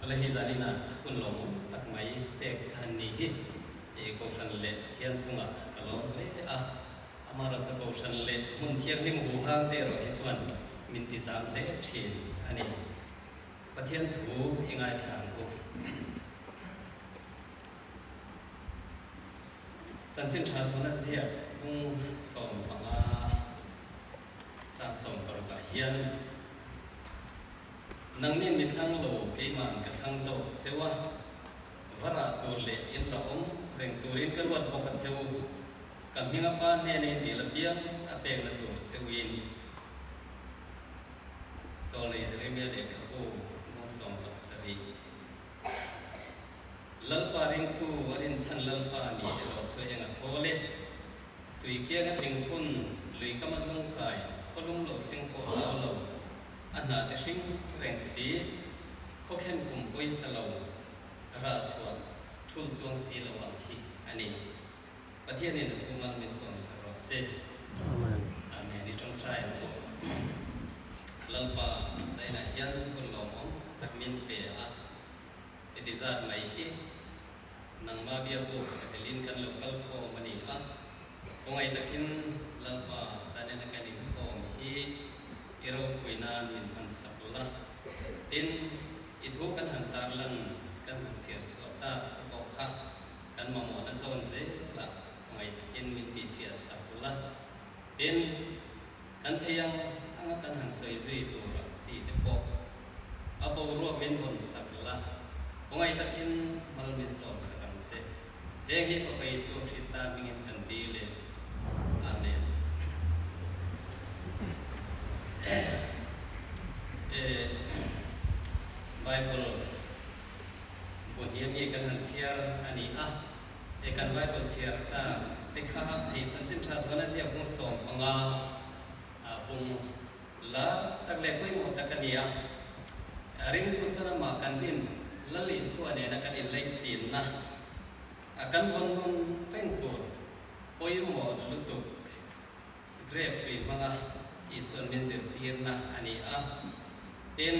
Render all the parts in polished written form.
Awle hi zanin ah hun lawmawm tak mai pek than ni hi i Kohhran leh Pathian chungah ka lawm hle a, amaherawhchu Kohhran leh hmun thianghlim huhang te erawh hi chuan min ti zam hle thin a ni. Pathian thu i ngaithla ang u. Chanchin tha zawn a ziak bung 15 chang 60 ah hian Nangnin mi thlang lo keima'n ka thlang zawk cheu a, va rah tur leh in rah awm reng turin ka ruat bawk a cheu, ka hminga pa hnena in dil apiang a pekna tur cheuin. Sawnei Jeremia lehkhabu bung 70. Lalpa ringtu a rinchhan Lalpa ni erawh chu eng a thawl e. Tui kiang a tling hun, lui kam a zung kai, khawlum lo thleng pawh hlau lo, a hna te hring reng si, khawkhen kum pawisa lo, rah chhuah thul chuang si lo ang hi a ni. Pathianin a thu mal min sawm sak rawh se. Amen. Amen. I tawngtai ang u. Lalpa zainah hian hun lawmawm tak min pe a. Heti zat mai hi nangma biakbuk ka telin kan lo kal khawm a ni a, khawngaih takin Lalpa zanena kan inkhawm hi i ropui nan min hman sak la. Tin, i thu kan han tarlan kan han chhiar chhuah tak te pawh kha kan mamawhna zawn zelah khawngaih takin min tihfiah sak la. Tin, kan thei ang anga kan han sawi zui tur ang chi te pawh a boruak min vawn sak la, khawngaih takin mal min sawm sak ang che. Heng hi Fapa Isua Krista hmingin kan dil e. Amen. E Bible bu hniam nge kan han chhiar a ni a. He kan Bible chhiar ta te kha hei chanchin tha zawn a ziak bung 15 bung la tak leh pawimawh tak a ni a. Ringtu chuan amah kan rin Lal Isua nena kan inlei chinna a kan vawn nawn reng tur pawimawh lutuk grape hlui hmanga Isua'n min zirtirna a ni a. Tin,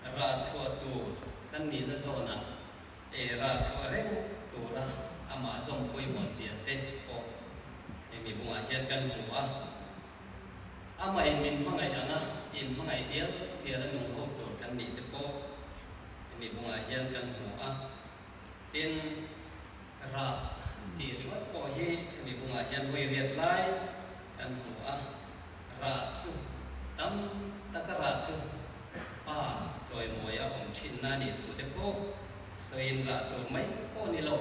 rah chhuah tur kan nihna zawnah Ei rah chhuah reng tura amah zawng pawimawh zia te pawh hemi bungah hian kan hmu a. Amah in min hmangaih ang a, in hmangaih dial dial a nung ho tur kan nih te pawh hemi bungah hian kan hmu a. Tin, rah tih ringawt pawh hi hemi bungah hian vawi riat lai kan hmu a. Rah chu tam taka rah chu pa chawimawi a awm thin na nih thu te pawh sawiin rah tur mai pawh ni lo,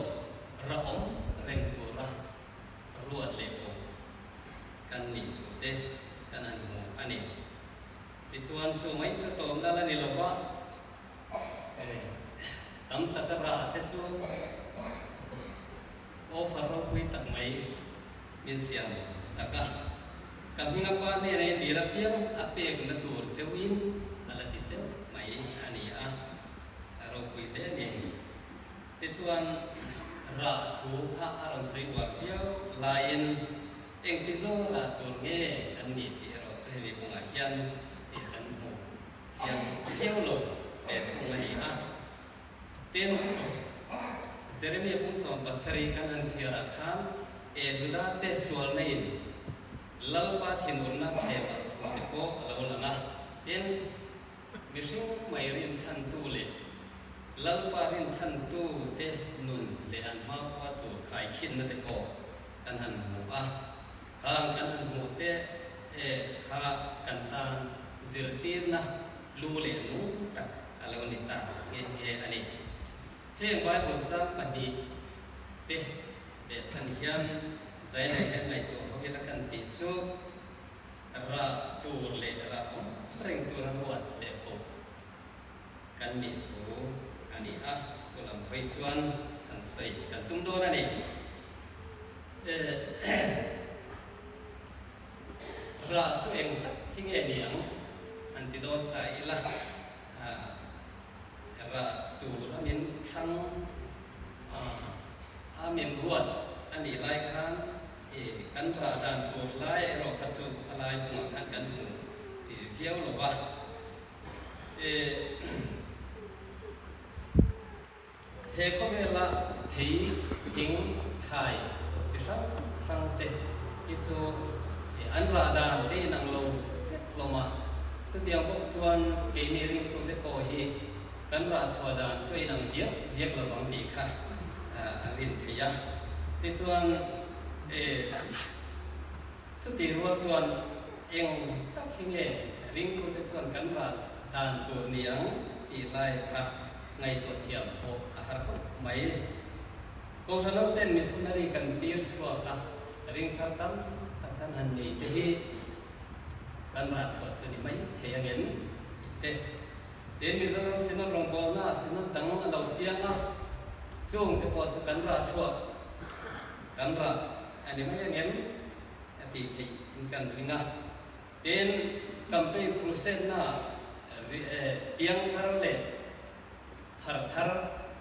rah awm reng tura ruat leh pawh kan nih thu te kan han hmu a ni. Tichuan chu mai chu tawmna la ni lo va, tam taka rah te chu offer ropui tak mai min siam sak a. Ka hminga pa hnena i dil apiang a pekna tur cheuhin a la ti cheuh mai a ni a, a ropui hle a ni. Tichuan, rah thu kha a rawn sawi uar viau laiin engti zawng rah tur nge kan nih tih erawh chu hemi kawngah hian kan hmu chiang viau lo ve thung a ni a. Tin, Jeremia bung 70 kan han chhiarah khan e Juda te sualna in Lalpa thinurna chhemah thu te pawh a lo lang a. Tin, mihring mai rinchhantu leh Lalpa rinchhantu te nun leh an hmakhua tur khaikhinna te pawh kan han hmu a. Khang kan han hmuh te e kha kan tan zirtirna lu leh nung tak a lo ni ta nghe nghe a ni. Heng Bible chang pahnih te behchhan hian zai leh hian ngaihtuah ho ila kan tih chu rah tur leh rah awm reng tura ruat leh pawh kan nih thu a ni a, chu lam hawi chuan han sawi kan tum dawn a ni. Rah chu eng tak hi nge ni ang an ti dawn ta ila, rah tur a min thlang a min ruat a nih lai khan kan rah dan tur lai erawh kha chu a lai bungah khan kan hmu viau lo va. He khawvela thei, thing, thlai chi hrang hrang te hi chu an rah dan te inang lo vek hlawm a. Chutiang bawk chuan keini ringtute pawh hi kan rah chhuah dan chu a inang diak diak lo vang tih kha a rin theih a. Tichuan chutih rual chuan eng tak hi nge ringtute chuan kan rah dan tur ni ang tih lai kha ngaihtuah thiam pawh a har khawp mai. Kohhran hoten missionary kan tir chhuak a, ringthar tam tak kan han nei te hi kan rah chhuah chu ni mai thei angem tih te. Tin, Mizoram Synod rawngbawlna ah Synod dang a lo piang a, chung te pawh chu kan rah chhuah, kan rah a ni mai angem a tih theih in kan ring a. Tin, campaign crusade na piang thar leh har thar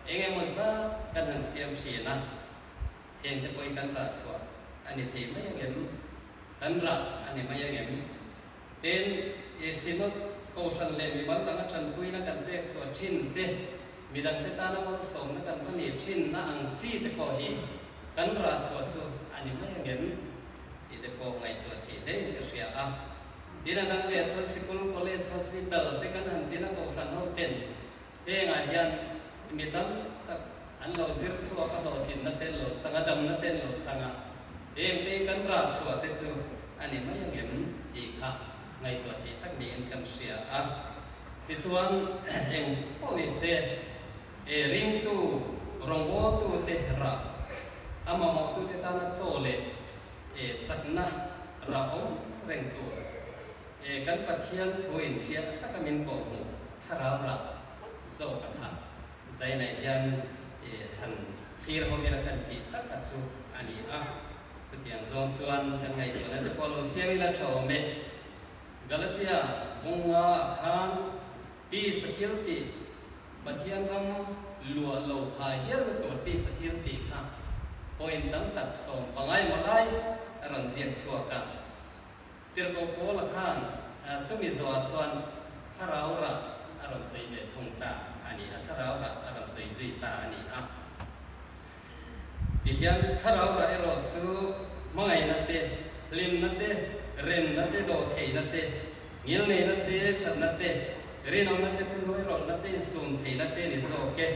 eng emaw zat kan han siam thin a, heng te pawhin kan rah chhuah a ni thei mai angem? Kan rah a ni mai angem? Tin, i Synod Kohhran leh mimal anga tanpuina kan pek chhuah thin te, midangte tana malsawmna kan va nih thinna ang chi te pawh hi kan rah chhuah chu a ni mai angem? Tih te pawh ngaihtuah theih hlein ka hria a. Tin a dang leh chuan sikul, college, hospital te kan han tin a kohhran ho ten hengah hian mi tam tak an lo zir chhuak a hlawhtlinna te an lo chang a, damna te an lo chang a, heng te hi kan rah chhuah te chu a ni mai angem tih kha ngaihtuah theih tak niin kan hria a. Tichuan eng pawh ni se e ringtu rawngbawltu te rah a mamawhtu te tana chaw leh e chakna rah awm reng tur e kan Pathian thu infiah taka min kawhhmuh thlarau rah zawk a kha Zainah hian e han thlir ho ila kan tih tak a chu a ni a. Chutiang zawng chuan kan ngaihtuahna te pawh lo siam ila tha awm e. Galatia bunga ah khan tisa thil tih Pathian ram luah lo pha hialna tur tisa thil tih kha point tam tak 15 emaw lai a rawn ziak chhuak a. Tirhkoh Paula khan chumi zawhah chuan thlarau rah a rawn sawi ve thung ta a ni a, thlarau rah a rawn sawi zui ta a ni a. Tihian thlarau rah erawh chu hmangaihna te, hlimna te, remna te, dawhtheihna te, ngilneihna te, thatna te, rinawmna te, thuhnuairawlhna te, insum theihna te ni zawk e.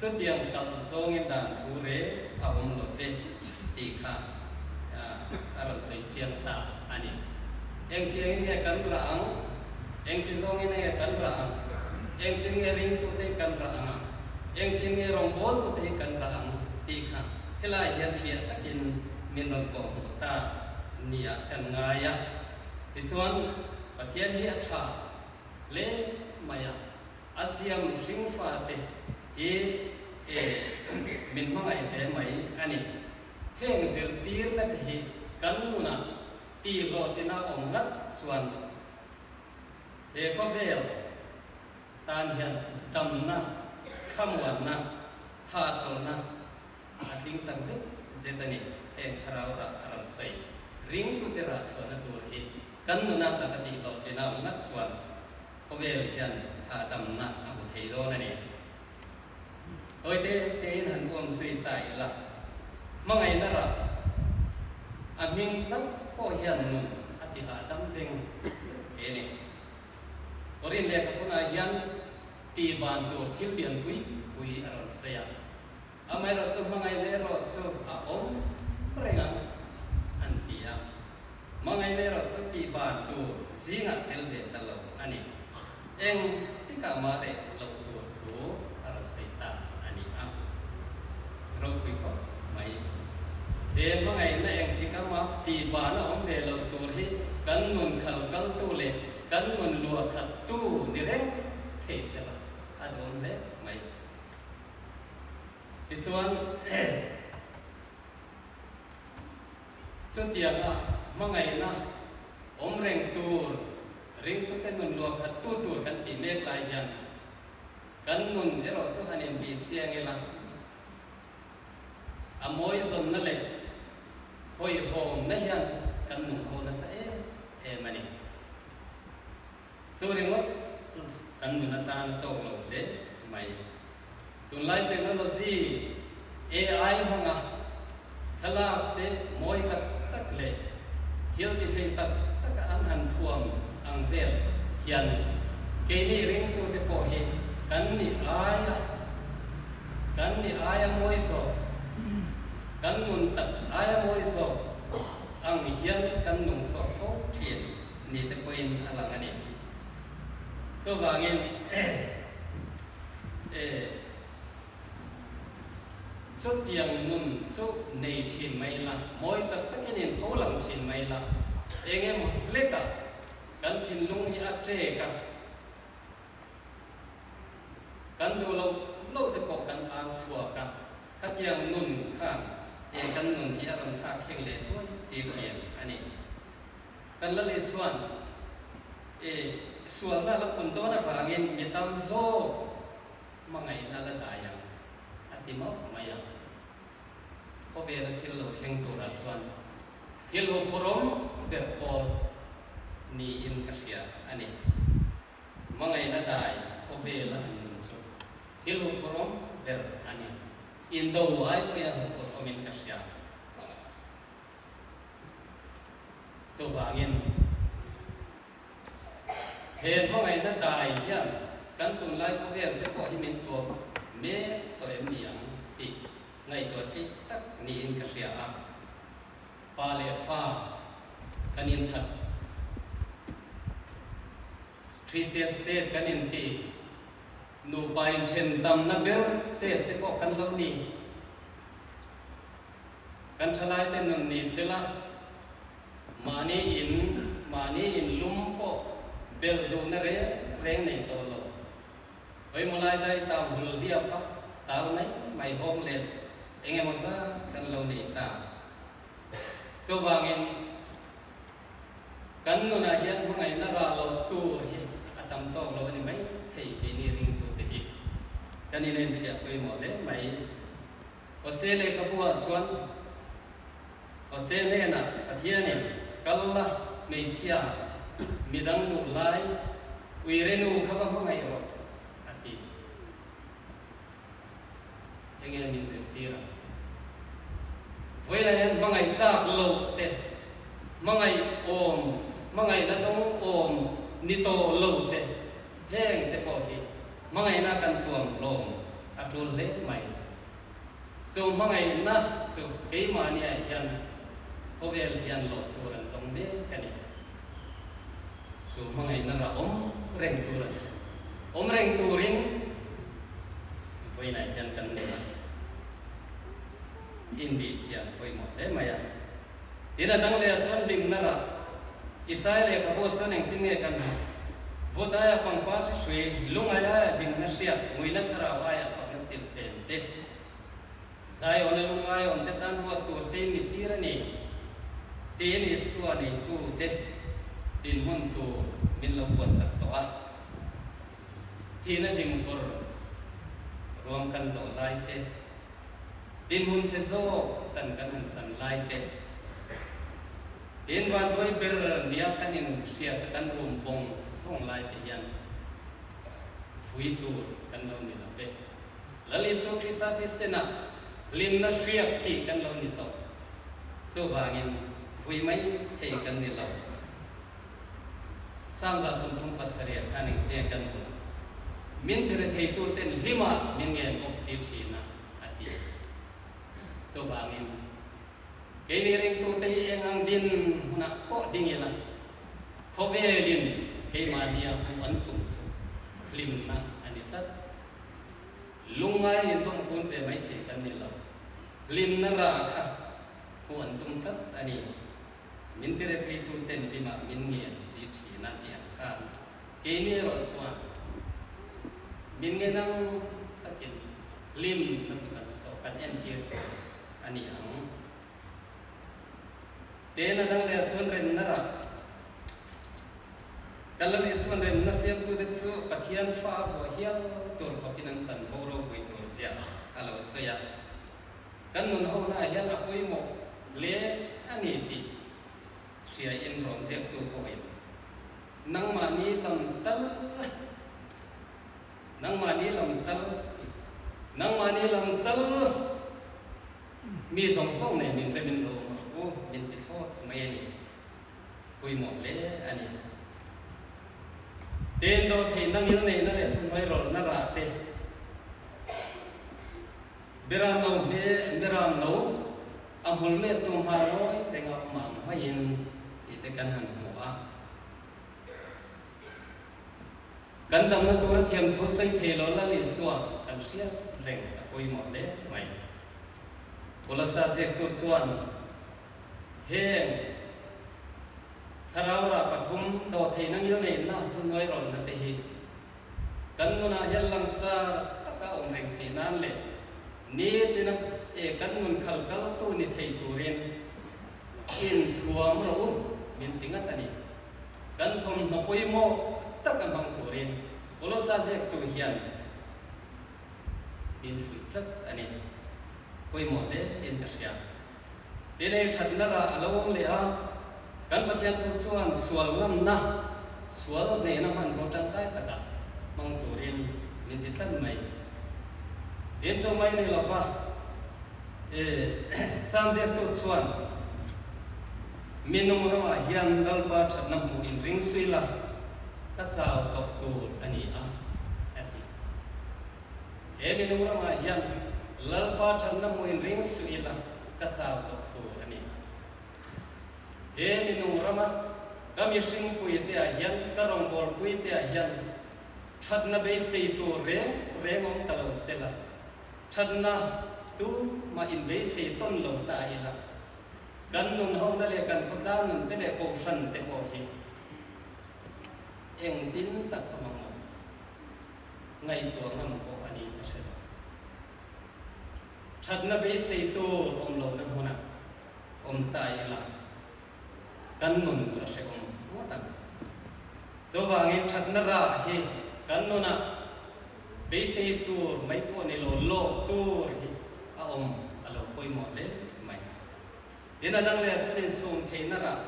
Chutiang kalh zawngin dan thu reng a awm lo ve tih kha a rawn sawi chiang ta a ni. Engtiangin nge kan rah ang? Engti zawngin nge kan rah ang? Engtin nge ringtute hi kan rah ang a? Engtin nge rawngbawltute hi kan rah ang? tih kha helai hian fiah takin min rawn kawhhmuh ta niah kan ngai a. Tichuan, Pathian hi a tha hle mai a, a siam hringfate hi e min hmangaih hle mai a ni. Heng zirtirna te hi kan nunah tihhlawhtina awm ngat chuan he khawvel tan hian damna, thlamuanna, hahchawlhna a tling tak zet zet a ni. Heng thlarau rah a rawn sawi ringtute rah chhuahna tur hi kan nuna taka tihhlawhtlina awm ngat chuan khawvel hian hahdamna a hmu thei dawn a ni. Tawite tein han uam zui ta ila, hmangaihna rah a hming chauh pawh hian nun a ti hahdam veng veng thei a ni. Korin lehkha tunah hian tihban tur thil lian pui pui a rawn sawi a, amaherawhchu hmangaihna erawh chu a awm reng ang an ti a, hmangaihna erawh chu tihban tur zingah tel ve ta lo a ni. Eng tikah mah reh loh tur thu a rawn sawi ta a ni a, ropui khawp mai. He hmangaihna eng tikah mah tihban a awm ve loh tur hi kan nun khal kaltu leh kan nun luah khattu ni reng thei sela a duhawm hle mai. Tichuan, Chutianga hmangaihna awm reng tur, ringtute nun luah khat tu tur kan tih mek lai hian kan nun erawh chu han inbih chiang ila, a mawi zawnna leh hawihhawmna hian kan nung ho nasa em em a ni. Chu ringawt chu kan nun atan a tawk lo hle mai. Tunlai technology AI hmanga thlalak te mawi tak tak leh thil ti thei tak tak a an han thuam ang vel hian keini ringtute pawh hi kan ni aia kan ni aia mawi zawk, kan nun tak aia mawi zawk ang hian kan nung chhuak fo thin ni te pawhin a lang a ni. Chuvangin e chutiang nun chu nei thin mai la, mawi tak takin in pho lang thin mai la, eng emaw hlekah kan thinlung hi a ṭek a, kan duh loh loh te pawh kan au chhuak a, khatiang nun khan e kan nun hi a rawn thlak thleng leh thuai si thin a ni. Kan Lal Isua'n i sualna la pun dawn avangin mi tam zawk hmangaihna la dai ang a ti mauh mai a. Khawvela thil lo thleng turah chuan thil huphurhawm ber pawl niin ka hria a ni. Hmangaihna dai khawvela han nun chu thil huphurhawm ber a ni. Indo ai pawhin a huphurhawmin ka hria. Chuvangin, he hmangaihna dai hian kan tunlai khawvel te pawh hi min tuam mek tawh em ni ang tih ngaihtuah theih tak niin ka hria a. Pa leh fa kan inthat, Christian state kan inti, nupa inthen tamna ber state te pawh kan lo ni. Kan thalaite nun ni sela, mahni in, mahni in lum pawh belh duhna reng reng nei tawh lo. Vawimawlai dai tam hul hliap a, tal mai mai homeless eng emaw zat kan lo nei ta. Chuvangin, kan nunah hian hmangaihna rah lo tur hi a tam tawk lo a ni mai thei keini ringtute hi. Kan inenfiah pawimawh hle mai. Hosea lehkhabu-ah chuan Hosea hnenah Pathianin, Kal la, hmeichhia, midang duh lai, uire nu kha va hmangaih rawh, a ti. Enge min zirtir ang? Vawilah hian hmangaih tlak loh te, hmangaih awm, hmangaihna dawng awm ni tawh lo te, heng te pawh hi Hmangaihna kan tuam hlawm a tul hle mai. Chu hmangaihna chu keimahniah hian khawvel hian lawh tur an zawng mek a ni. Chu hmangaihna ra awm reng tur a chu awm reng turin vawiinah hian kan nei a, inbih chian pawimawh hle mai a. Tin a dang leh ah chuan hlimna rah Isaiah lehkhabu ah chuan engtin nge kan hmuh? Vut aia pangpar hri hrui, lungai aia hlimna hriat, nguina thlarau aia fakna silhfen te, Zion-a lungai awm te tan ruat tur te in ni tir a ni, tiin Isua neitu te dinhmun tur min lo buatsak tawh a. Thihna hlimkawr ruang kan zawh lai te, Dinhmun chhe zawk chan kan han chan lai te, tin vanduai ber nia kan in hriat a kan rum vawng vawng lai te hian vui tur kan lo ni lo ve. Lal Isua Krista thisen ah hlimna hriak thih kan lo ni tawh. Chuvangin vui mai thei kan ni lo. 37 khan engtiang kan hmu? Min ti retheitu ten hlimah min ngen bawk si thin a, a ti. Chuvangin, keini ringtute hi eng ang din hunah pawh ding ila, khawvelin keimahnia hmuh an tum chu hlimna a ni tlat. Lungngai intawm kun ve mai thei kan ni lo. Hlimna rah kha hmuh an tum tlat a ni. Min ti retheitu ten hlimah min ngen si thin a tih ang khan keini erawh chuan min ngen ang takin hlim na chu kan saw kan entir tur a ni ang. Ten a dang leh ah chuan remna rah Kan Lal Isuan remna siamtute chu Pathian fa a vuah hial tur khawpin an chanvo ropui tur ziah a lo sawi a. Kan nun honaah hian a pawimawh hle a ni tih hriain rawn ziaktu pawhin nangmahni lam tal nangmahni lam tal tih. Nangmahni lam tal mi zawng zawng nen min rem in lo awm ang u, min ti thlawt mai a ni. Pawimawh hle a ni. Ten dawh theihna ngilneihna leh thuhnuai rawlhna rah te, Beram no hme Beram no a hmul met tu hma ngawi renga awm ang maiin tih te kan han hmu a. Kan damna tura thiamthu sawi thei lo Lal Isua kan hriat reng a pawimawh hle mai. Kolasa ziaktu chuan heng thlarau rah pathum dawhtheihna ngilneihna thuhnuai rawlhna te hi kan nunah hian langsar taka awm reng theih nan leh nitina e kan nun khal kaltu ni thei turin inthuam rawh u min ti ngat a ni. Kan thawmhnaw pawimawh taka hmang turin Kolosa ziaktu hian min fuih tlat a ni. Pawimawh hle in ka hria. Tin hei thatna rah a lo awm leh a, kan Pathian thu chuan sual ngamna, sual hnehna hmanraw tangkai takah hmang turin min ti tlat mai. Tin chu mai ni lova, e Sam ziaktu chuan, Mi nung ramah hian Lalpa thatna hmuh in ring sui la, ka chau tawh tur a ni a, a ti. He mi nung ramah hian Lalpa thatna hmuh in ring sui la, ka chau tawh tur a ni a. He mi nung rama ka mihring puite ah hian, ka rawngbâwl puite ah hian thatna beisei tur reng reng awm ta lo se la, thatna tu mah in beisei tawn lo ta ila, Kan nun hona leh kan khawtlang nun te leh kohhran te pawh hi engtin tak a mamawh ngaihtuah ngam pawh a ni ka hre lo. Thatna beisei tur awm lohna hmunah awm ta ila kan nun chu a hrehawm ngawt ang. Chuvangin thatna rah hi kan nunah beisei tur mai pawh ni lo, lawk tur hi a awm a lo pawimawh hle mai. Tin a dang leh chuan insum theihna rah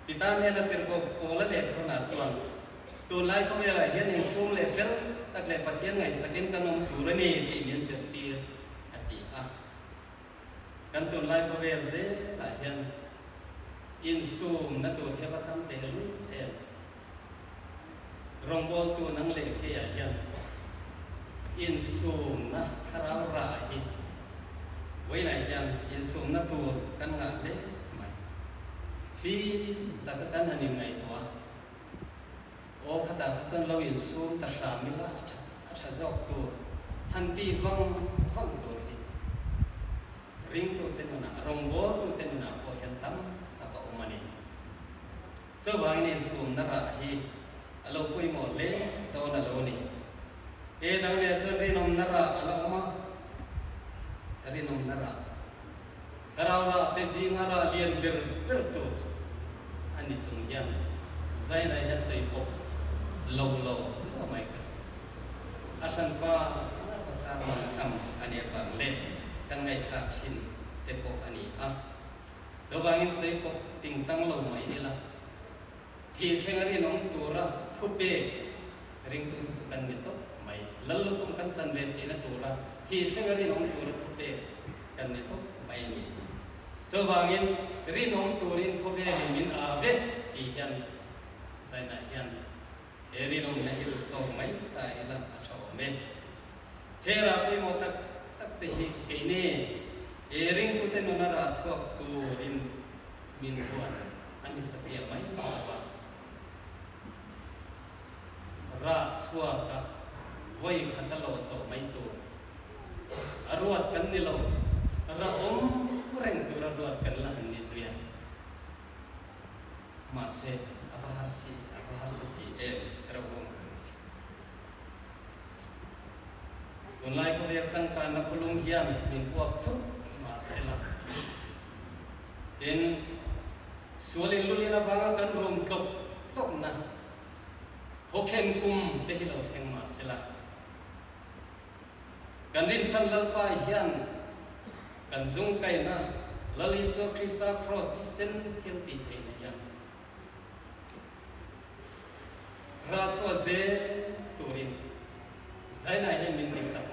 Pita hnena tirhkoh Paula leh Thorna chuan, Tunlai khawvelah hian insum leh fel tak leh Pathian ngaihsakin kan awm tur a ni tih min zirtir a ti a. Kan tunlai khawvel zelah hian insumna tur hi a va tam teh lul em? Rawngbawltu nang leh keiah hian insumna thlarau rah hi vawiinah hian insumna tur kan ngah hle mai. Fim taka kan han inngaihtuah a, aw khatah kha chuan lo insum ta hram ila a tha a tha zawk tur han ti vang vang tur hi ringtute nunah, rawngbawltute nunah pawh hian tam tak a awm a ni. Chuvangin insumna rah hi a lo pawimawh hle dawn a lo ni. He dang leh chuan rinawmna rah a la awm a, rinawmna rah, thlarau rah te zinga rah lian ber ber tur a ni chung hian zaina hian sawi pawp lo lo lo mai ka ti. A hranpa ngat a sermon a tam a nih avang leh kan ngaihthlak thin te pawh a ni a. Chuvangin sawi pawp ting tang lo mai ila, thih thleng a rinawm tura thupek ringtute chu kan ni tawp mai. Lal lukhum kan chan ve theihna tura thih thleng a rinawm tura thupek kan ni tawp mai a ni. Chuvangin rinawm turin khawvelin min aa ve tih hian zainah hian he rinawmna hi duh tawk mai ta ila a tha awm e. He rah pawimawh tak tak te hi keini he ringtute nuna rah chhuak turin min huan a ni satliah mai lo va. Rah chhuak a vawi khat a lawh zawh mai tur a ruat kan ni lo, rah awm reng tura ruat kan la han ni zui a. Mahse, a va har si, a va harsa si em reuh u. Tunlai khawvel changkanna khawlum hian min uap chuk mahsela, tin, sual inlulin avanga kan rum tlawk tlawkna hawkhen kum te hi lo thleng mahsela, kan rinchhan Lalpa hian kan zungkaina Lal Isua Krista Kraws thisen thil tih theihna hian Rah chhuah zel turin Zaina hian min ti chak.